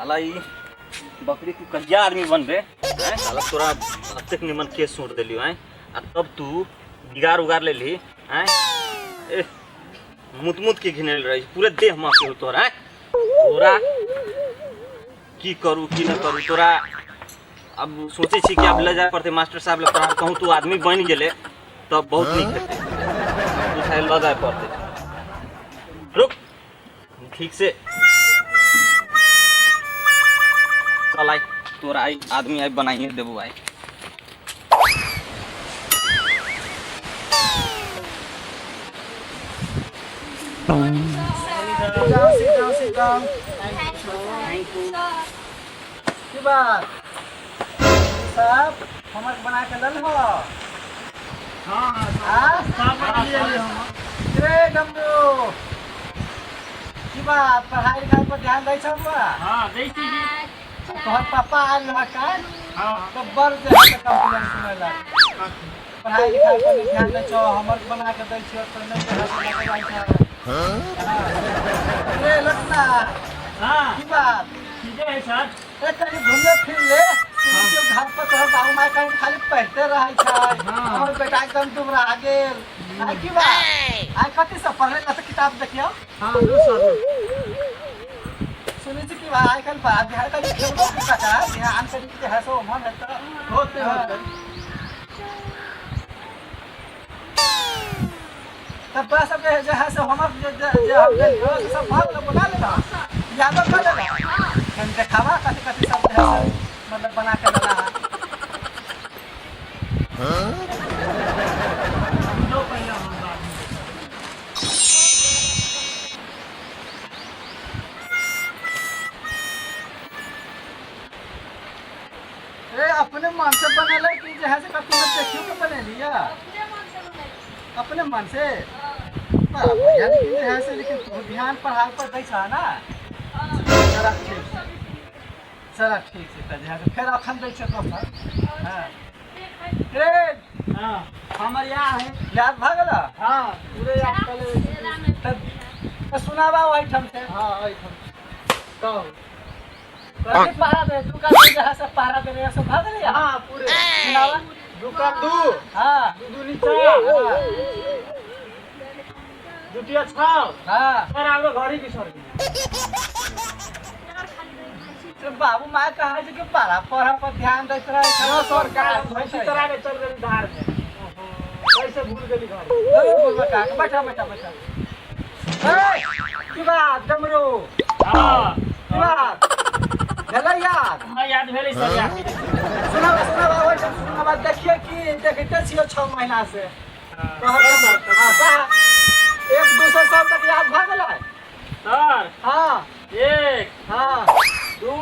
साला ई बकरी तू कहिया आदमी बनबे हैं? साला तोरा अतेक निमन केस सूट देलियो हैं आ तब तू बिगाड़ उगाड़ लेली हैं ए मुत मुत के घिनेल रही पूरे देह महके हो तोरा हैं? तोरा की करू की न करू तोरा अब सोचे छी कि अब ले जाए पड़ते मास्टर साहब ले पढ़ा कहूँ तू आदमी बन गेले तब बहुत नीक हेतै बुझाइ लऽ जाए पड़तै रुक ठीक से चल आई तोरा आई आदमी आई बनाइए देबो आई Sit down, sit down, sit down. की बात सब होमवर्क बना के लल हो हाँ रे डब्लू की बात पढ़ाई लिखाई पर ध्यान दै छौ बुआ हाँ दै छी जी तोहर पापा आयल रह काल्हि हाँ तो बड़ जे है से कंप्लेन सुनेलक पढ़ाई लिखाई पर नहीं ध्यान दै छौ होमवर्क बना के दै छियौ तो नहीं पढ़ाई बना के जाइ छौ हाँ। रे लखना हाँ की बात ठीके है सर ए कहीं घूमे फिर ले सुनै छियौ घर पर तोहर बाबू माय कहीं खाली पढ़ते रहै छै हाँ। हमर बेटा एकदम दुबरा गेल आइ की बात आइ कथी सब पढ़ै ला तऽ किताब देखियौ हाँ लो सर सुनै छी कि आइ काल्हि बा बिहार का खेलबो के काका ध्यान करी के है सो मन है तऽ होते होते तब तोरा सबके जे है से होमवर्क जे जे जे हम देलियौ से सब भऽ गेलौ बना लेलौ यादो कर लेलौ कनि देखावा कथी कथी सब जे है से मतलब बना के देला है लो पहले हम बाद में ए अपने मन से बनेले कि जे है से कथी में देखियो के बनेलिया अपने मन से बड़ा बढ़िया लेकिन जे है से लेकिन तू ध्यान पढ़ाई पर दै छह ना चला ठीक छै चला ठीक छै तऽ जे है से फेर अखन दै छियौ दोसर हँ रे हाँ हमर याद है याद भऽ गेल हाँ पूरे याद कर लेबै तऽ तऽ सुनाबा ओहिठाम से हाँ एहिठाम कहू कथी पहरा दे तू का जे है से पहरा दे रे सब भऽ गेलै हाँ पूरे सुनाबा दू का दू हाँ दू दूनी चार दुटिया छौ हाँ सर हाम्रो घरै बिसर गेली तो बाबू माय कहा छै कि पढ़ा पढ़ा पर ध्यान दैत रहै छै न सर का भैंसी तरा के चल गेली धार में कैसे भूल गेली घर बैठा बैठा बैठा बैठा ए, की बात डमरू हाँ की बात भेलै याद हाँ याद भेलै सर याद सुनाबा सुनाबा ओहि ठाम सुनाबा देखिए कि देखिते छियो 6 महीना से तोहर हाँ सएह। एक दू सौ सौ तक याद भऽ गेलै सर हाँ एक हाँ दू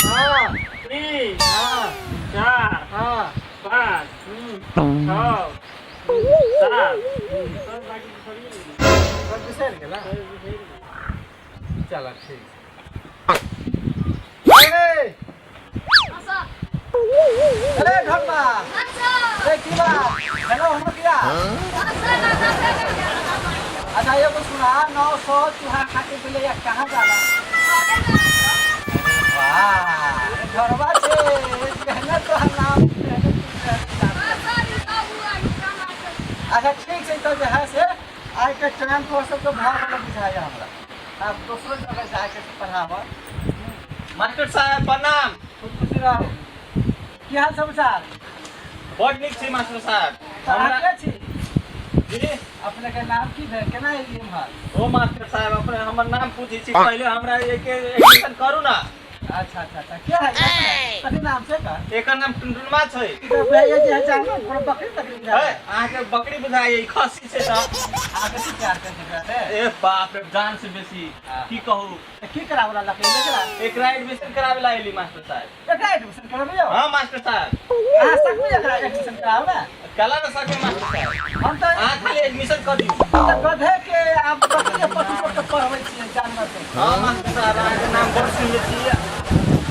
हाँ तीन हाँ चार हाँ पाँच हम्म, छओ सात सर बाकी तो सरिये गेलै। सब बिसरि गेला सर बिसरि गेलै। चल ठीक छै ए, अरे ढोलबा ए की बात हेलो हमर किया अच्छा एगो सुना 900 चूहा खा के बिलैया कहाँ जाला वाह घरवा छे मेहनत तो हम नाम अच्छा ठीक छै तऽ जे है से आइ के टाइम तोहर सबके भऽ गेल बुझाइया हमरा आब दोसरो जगह जाके पढ़ाबऽ मास्टर साहब प्रणाम खूब खुशी रहू की हाल समाचार बड नीक छै मास्टर साहब तऽ अहाँ हमरा के छी जी अपने के नाम की भेल केना एलियै एम्हर ओ मास्टर साहब अपने हमर नाम पूछै छी पहिले हमरा एके एडमिशन करू ना अच्छा अच्छा अच्छा के है अपने? कथी नाम छै का एकर नाम टुनटुनमा छै ई तऽ बुझाइए जे है जानवर कोनो बकरी तकरी है बुझाइए अहाँके बकरी बुझाइए ई खस्सी छै तऽ अहाँ बेसी प्यार करै छी एकरा से ए बाप रे जान से बेसी हाँ। की कहू तऽ की कराबऽ लकड़ी एकरा एकरा एडमिशन करावे ला एली मास्टर साहब एकरा एडमिशन करबियौ हाँ मास्टर साहब अहाँ सकबै एकरा एडमिशन कराउ ने कला न सके मास्टर साहब हम तऽ अहाँ खाली एडमिशन कर दियौ हम तऽ गधे के आ बकरी के पशु सबके पढ़बै छियै जानवर के हाँ मास्टर साहब अहाँके नाम बड़ सुनले छी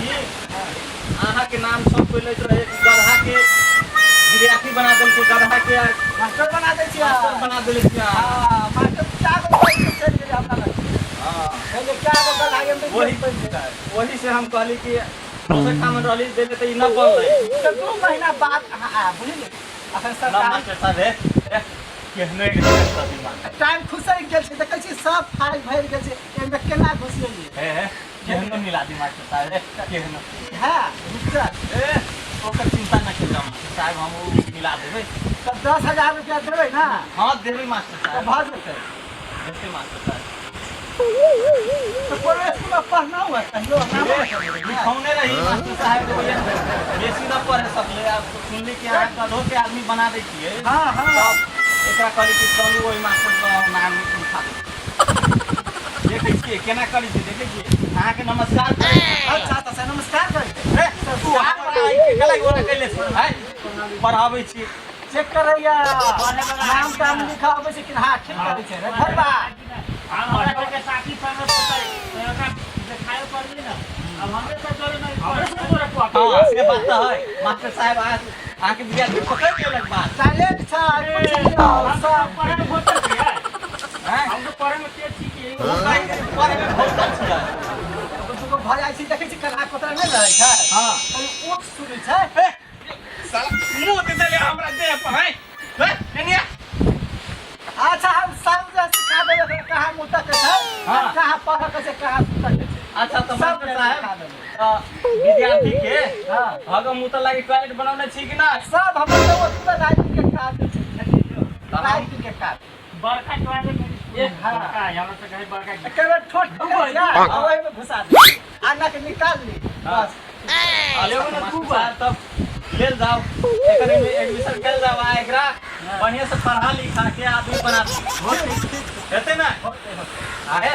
जी अहाँके नाम सब कोइ लैत रहे कि गधा के विद्यार्थी बना देलकै गधा के मास्टर बना दै छियै मास्टर बना देले छी अहाँ हाँ मास्टर चार गो पढ़ि के चलि गेलै हमरा लग हाँ पहले क्या गो गलागे में वही। वही से हम कहली कि दोसर ठाम रहली देले तऽ ई न बनलै। तऽ 2 महीना बाद अहाँ आयब, बुझली? अखन ना सरकार मास्टर साहब, हे हे, केहनो एक दिन कर दी मास्टर। टाइम खुसरि गेल छै, देखै छी सब फाइल भरि गेल छै, एहिमे केना घुसेलियै? हे हे, केहनो मिला दी मास्टर साहब, हे केहनो। हँ, रुकल। ए, ओकर चिंता न करियौ मास्टर साहब, हम ओ मिला देबै। तऽ 10,000 रुपया देबै ने? हाँ, देबै मास्टर तऽ साहब। भऽ जेतै। देतै मास्टर साहब। तऽ कोनो स्कूलमे पढ़ना हुआ कहियो नाम लिखौने रही मास्टर साहब के भैया, बेसी न पढ़े सकले। आब सुनली कि अहाँ गधो के आदमी बना दै छियै। हाँ हाँ तब एकरा कहली कि चलू ओहि मास्टर के नाम लिखा दे। देखै छियै केना करै छियै, देखै छियै। अहाँके नमस्कार करै छी। अच्छा, तऽ से नमस्कार करै। ए, तू हमरा आइ के गला गोरा कैले छी, आइ पढ़ाबै छी। चेक करैया, नाम ताम लिखा अबै छै कि? हाँ, ठीक करै छै रे घरबा। हमरा सबके साथी संगे होतै तऽ ओकरा देखाए पड़ली ना। अब हमरे सब जोरे नहीं, हमरे सब जोरे। हाँ, से बात तऽ है मास्टर साहब। अहाँके विद्यार्थी पकड़ि लेलक बात। टैलेंट छै, पुछि लियौ हम सब। पढ़े में बहुत छियै। हैं? हम तो पढ़े में तेज छी कि ओ कहै छै पढ़े में बहुत छियै। दूगो भऽ जाइ छै, देखै छी कला कोतरा नहि रहै छै। कनि ओट सुनै छै। ए, साला मुँह दे देले हमरा देह पर है। हे, एनिया। अच्छा, हम सब जे सिखा देबै ओकरा, कहाँ मुतऽ के छै, कहाँ पढ़ऽ के छै, कहाँ सुतऽ के छै। अच्छा, तऽ सब मास्टर सिखा साहब, देबै। विद्यार्थी के हग मुतऽ लागी टॉयलेट बनौने छी कि ना? सब हमर तऽ ओतबे राति के काज छै, राति के काज। बड़का टॉयलेट है। बड़का हमरा सब कहे बड़का। एके बेर ठोस पकड़ि जा, ओहिमे घुसा दे आना के निकाल ली बस। मास्टर साहब, तब लेल जाओ, एकर एडमिशन कयल जाओ आ एकरा बढ़िया से पढ़ा लिखा के आदमी बना दी। हेतै ना? आ हे,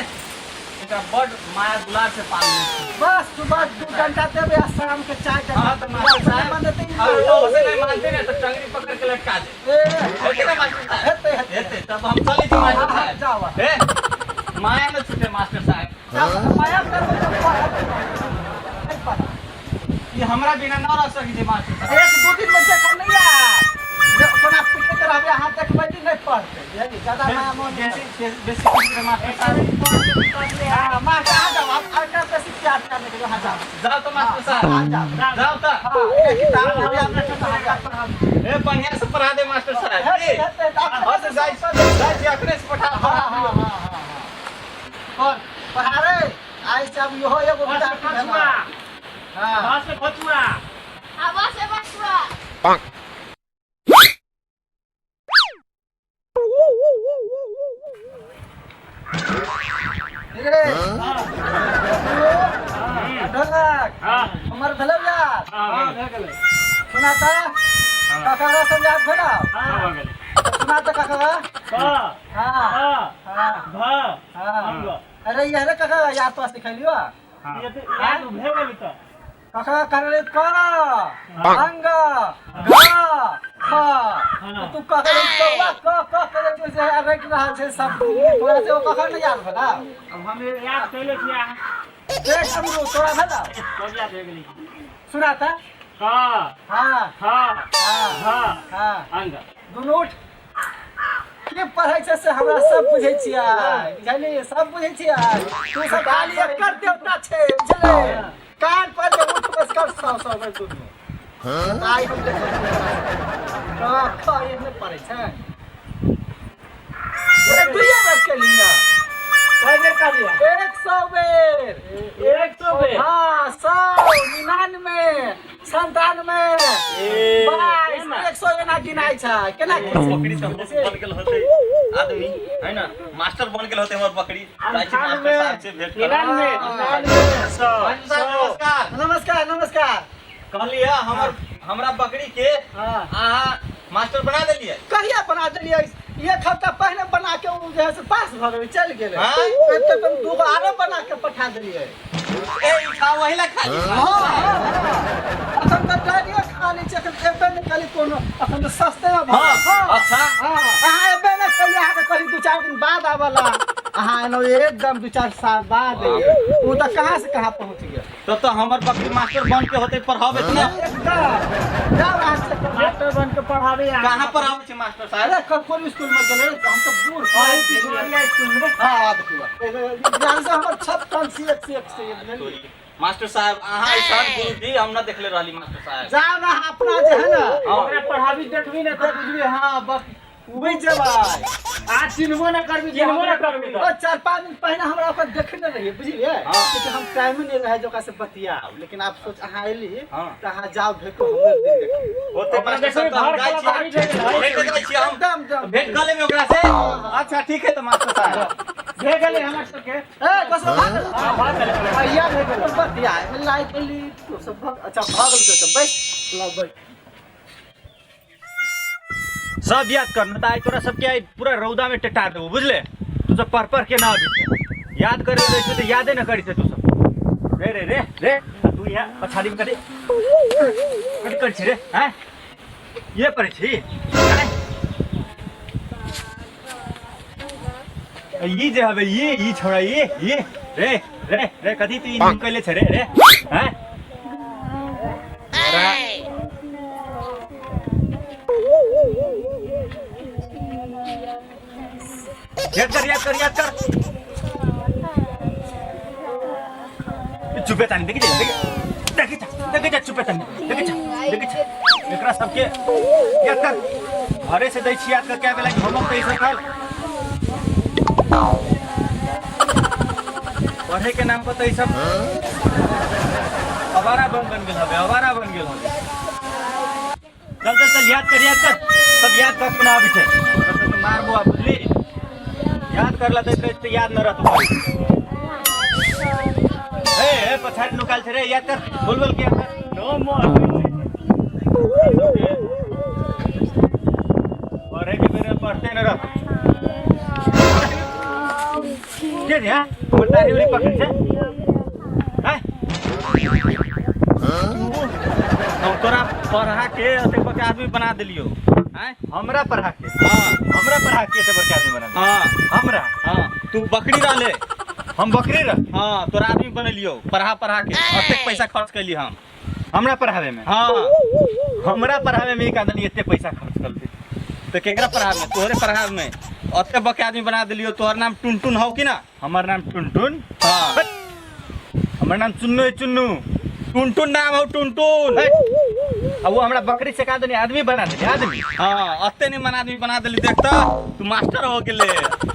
एकरा बड माया दुलार से पालने छी। बस सुबह 2 घंटा देबै आ शाम के 4 घंटा। हाँ, तऽ मास्टर साहब, मानते ही। अगर ओ से नहीं मानते ने तो टंगरी पकड़ के लटका दे। ए, हेतै ना मास्टर साहब? हेतै, हेतै। हेतै, तब हम चलै छी मास्टर हाँ, साहब। जाओ। हे, माया न छूटे मास्टर साहब। जाओ, माया करबै तऽ पढ़ब नहि पढ़ब। ई हमरा बिना न रह सकै छै मास्टर साहब। 1-2 दिन में देखा नहीं यार, जे ओतना पीटैत रहबै अहाँ, देखबै कि नहि पढ़तै, बुझलियै? ज्यादा माया मोह नहि। बेसी बेसी बेसी मास्टर साहब। हाँ, मास्टर, अहाँ जाओ, आब आब बेसी प्यार करने के लिए अहाँ जाओ। जाओ तो मास्टर साहब। हाँ, जाओ। जाओ तो। हाँ, एक किताब देबै अपने से, अहाँ जाओ। ए, बढ़िया से पढ़ा दे मास्टर साहब। हेतै, ए, हेतै, तऽ हाँ से जाइ जाइ छी, अखने से पठा। हाँ हाँ हाँ हाँ हाँ और पढ़ा रे, आइ से अब इहो एगो विद्यार्थी भेल। हाँ। बस बचुआ। आवाज से बचुआ। रे ढोलक। हमर भेलौ यार? हाँ, भए गेलै। सुनाता काका, सब याद भेलौ? हाँ, भऽ गेलै। सुनाता काका। क। हाँ। अ। हाँ। भ। हाँ। अंग। अरे यह रे काका, याद तो सिखेलियो। ये तो याद भए गेलै तऽ। काका करे क अंग ग ख, तू क करे कौआ क क करे जो जे रटि रहल छै सब तोरा से, ओ कखन नहि याद भेला? अब हम याद कैले छियै अहाँ। देख अमरू, तोरा भेला? सब याद भए गेलै। सुनाता। क। हाँ। ख। हाँ। भ। हाँ। अंग। दुनू उठ के पढ़ै छै से हमरा सब बुझै छियै, बुझलियै? सब बुझै छियै, तू सब खाली एकर देवता छै, बुझलियै? कान पर जे उठ बस कर सौ सौ बेर दुनू। आइ हम देखै क ख एहने पढ़ै छै। अरे, दुइये बेर केली ना। कय बेर कहलियै? 100 बेर। 100 बेर? हाँ, 100, 99, 97, 22, 100, एना गिनाइ छै। केना बकरी तऽ बन गेल होतै आदमी है ना, मास्टर बन गेल होतै हमर बकरी। जाइ छी मास्टर साहब से भेंट करब। 99। 99। 100। मास्टर साहब, नमस्कार। नमस्कार, नमस्कार। कहलियै हमर हमरा बकरी के अहाँ मास्टर बना देलियै? कहिया बना देलियै? एक हफ्ता पहले बना के ओ जे है से पास भऽ गेलै, चलि गेलै। हाँ? एते तुम दूगो आरो बना के पठा देलियै। ए, ई खा वही ला खाली। हाँ हाँ हाँ, अखन तऽ डालियो खाली छै, अखन एबे नहि खाली कोनो, अखन तऽ सस्ते मे भऽ गेल। अच्छा। हाँ, अहाँ एबे नहि कहियै, अहाँके कहली 2-4 दिन बाद आबऽ ला, अहाँ एलहुँ एकदम 2-4 साल बाद एलियै। ओ तऽ कहाँ से कहाँ पहुँच गेल। तब तऽ हमर बकरी मास्टर बन के होतै, पढ़ाबे ना? एकदम, जाउ अहाँ से करू। मास्टर बन के पढ़ाबे अहाँ। कहाँ पढ़ाबै छै मास्टर साहब? अरे, कोन स्कूल में गेलै? हम तऽ बूढ़। का स्कूल में रे। हां देखियो ध्यान से हमर 56 से 1 से 1 से बुझलिए। मास्टर साहब अहाँ ऐसा गुरुजी हम ना देखले रहली मास्टर साहब। जाओ ना अपना जे है ना ओकरा पढ़ाबी देखबी ना तऽ बुझबी हां बस उहे जेबै। आ चिन्हबो ना करबी, चिन्हबो ना करबी। और 4-5 दिन पहले हमरा ओकर देखने रहिए बुझलिए, लेकिन हम टाइम नहीं रहे जो ओकरा से बतियाओ, लेकिन आप सोच अहाँ एली तऽ अहाँ जाओ भेटो हमरे दिन देखिए। होते मास्टर साहब तो हम घर जाइ वाला छियै, बारी भेल है। भेट जाइ छियै हम। एकदम एकदम भेट कऽ लेबै ओकरा से। अच्छा ठीक है तो मास्टर साहब भे गेलै हमर सबके। ए कसम भाग गेल। हां भाग गेलै। भैया भे गेल बतिया में लाइक एली तो सब भाग। अच्छा भागल तो बैस ला बैठ। सब याद कर न त आइ तोरा सबके आइ पूरा रौदा में टेटा देबो बुझले। तू सब पढ़ पढ़ के ना अबी छै, याद करे दै छै त यादे न करी छै तू सब। रे रे रे रे तू यहाँ पछाड़ी में करी कथी करै छी रे हैं ये पढ़ै छी हैं? ई जे हबे ई ई छोड़ा ई ई रे रे रे कथी तू ई निम कैले छै रे रे हैं? याद कर याद कर याद कर। चुपे तानी देखी जा देखी जा देखी जा चुपे तानी देखी जा देखी जा एकरा सबके याद कर। घरे से दै छी याद कर क्या बेला होमवर्क त ई सब कर। पढ़े के नाम पर त ई सब आवारा बन बन गेल हबे, आवारा बन गेल हबे। चल चल चल याद कर याद कर सब याद कर के ना आबी छै। तो मारबो आ बुझली, याद करला त त याद न रहतो। ए ए पछाड़ी नुकाल छै रे याद कर बोल बोल के याद कर। नो मोर पढ़े के बेर पढ़ते न रह के रे हां मोटारी उरी पकड़ छै हैं? हम तोरा पढ़ा के एते बड़का आदमी बना देलियो हैं? हमरा पढ़ा के? हां हमरा पढ़ा के एते बड़का आदमी बना देलियो। हां हमरा? हां तू बकरी रहले। हम बकरी रह? हां तोरा आदमी बनेलियो पढ़ा पढ़ा के एतेक पैसा खर्च कैली हम। हमरा पढ़ावे में? हां हमरा पढ़ावे में एक आदमी एते पैसा खर्च करलकै त केकरा पढ़ावे में? तोहरे पढ़ावे में एते बड़का आदमी बना देलियो। तोहर नाम टुनटुन हौ कि ना? हमर नाम टुनटुन? हां हमर नाम चुन्नू है चुन्नू। टुनटुन नाम हौ टुनटुन। आ वो हमरा बकरी से का देनी आदमी बना देली आदमी। हां अते निमन आदमी बना देली देख त तू मास्टर हो गेले।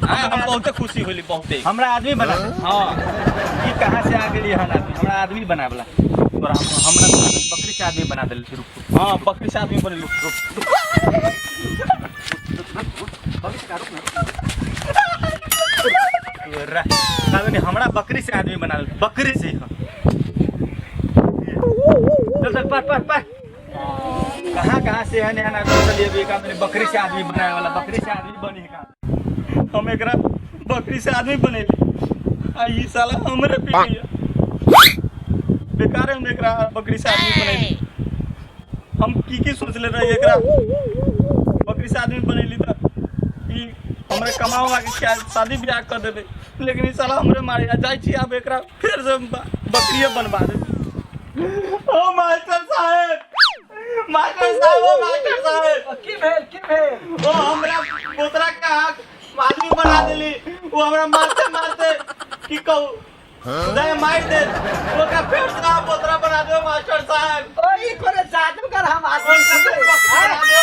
हां हम बहुते खुशी होली बहुते। हमरा आदमी बना दे। हां ई कहां से आ गेली हन आदमी? हमरा आदमी बनावला तोरा हमरा बकरी से आदमी बना देली। रुक हां बकरी से आदमी बनेलु। रुक तोरा कादनी हमरा बकरी से आदमी बना देली बकरी से। चल चल पर पर पर कहाँ कहाँ से है नया आदमी चलिए एक आदमी बकरी से आदमी बनाए वाला बकरी से आदमी बनी है। हम एकरा बकरी से आदमी बनेली आ ई साला हमरे पीटिया बेकार हम एकरा बकरी से आदमी बनेली। हम की की सोचले रही एकरा बकरी से आदमी बनेली त ई हमरे कमाओ आगे क्या शादी ब्याह कर देबे, लेकिन ई साला हमरे मारे जाय छी। आब एकरा फेर से बकरिए बनवा देबे। ओ मास्टर साहेब, मास्टर साहब, ओ मास्टर साहेब की भेल की भेल? ओ हमरा पोतरा के हाथ आदमी बना देली। वो हमरा मारते मारते की कहू नहीं मार दे। ओकरा फेर से पोतरा बना दो मास्टर साहब। ओ ई करे जादूगर हम आदमी बना दो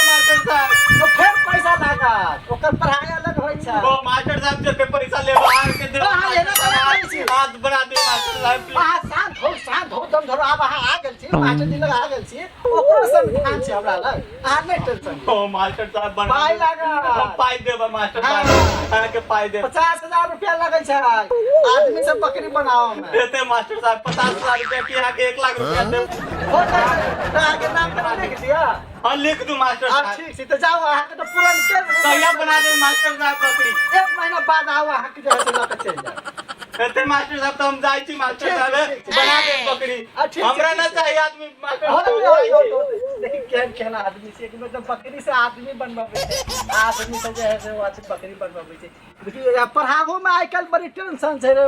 मास्टर साहब। तो फेर पैसा लागत ओकर पढ़ाई अलग होय छै। ओ मास्टर साहब जते पैसा लेबो आर के देबो। अहाँ एना करै छी। हाथ बना दे मास्टर साहब प्लीज। अहाँ शांत हो दम धरो। आब अहाँ आ गेल छी मास्टर जी लग आ गेल छी ओकरो संविधान छै हमरा लग। अहाँ नहि टेंशन लिअ। ओ मास्टर साहब बना पाइ दे। लागत। हम पाइ देबै मास्टर साहब अहाँ के पाइ देब। 50,000 रुपया लगै छै आदमी सब बकरी बनाओ में। देते मास्टर साहब 50,000 रुपया की अहाँ के 1 लाख रुपया देब। हो तऽ अहाँ के नाम केना लिख दिअ? हाँ लिख दू मास्टर हाँ साहब। ठीक छै तऽ जाउ अहाँ के तऽ पुरनके कहिया बना देब मास्टर साहब बकरी? 1 महीना बाद आउ अहाँ के जे है से लऽ के चलि जायब। एते मास्टर साहब तो हम जाइ छी मास्टर साहब बना देब बकरी। हमरा ना चाहिए आदमी मास्टर साहब। देखी केहन केहन आदमी छै मतलब बकरी से आदमी बनबाबै छै आदमी से जे है से वो बकरी बनबाबै छै। देखियौ पढ़ाबो में आइ काल्हि बड़ी टेंशन छै रे।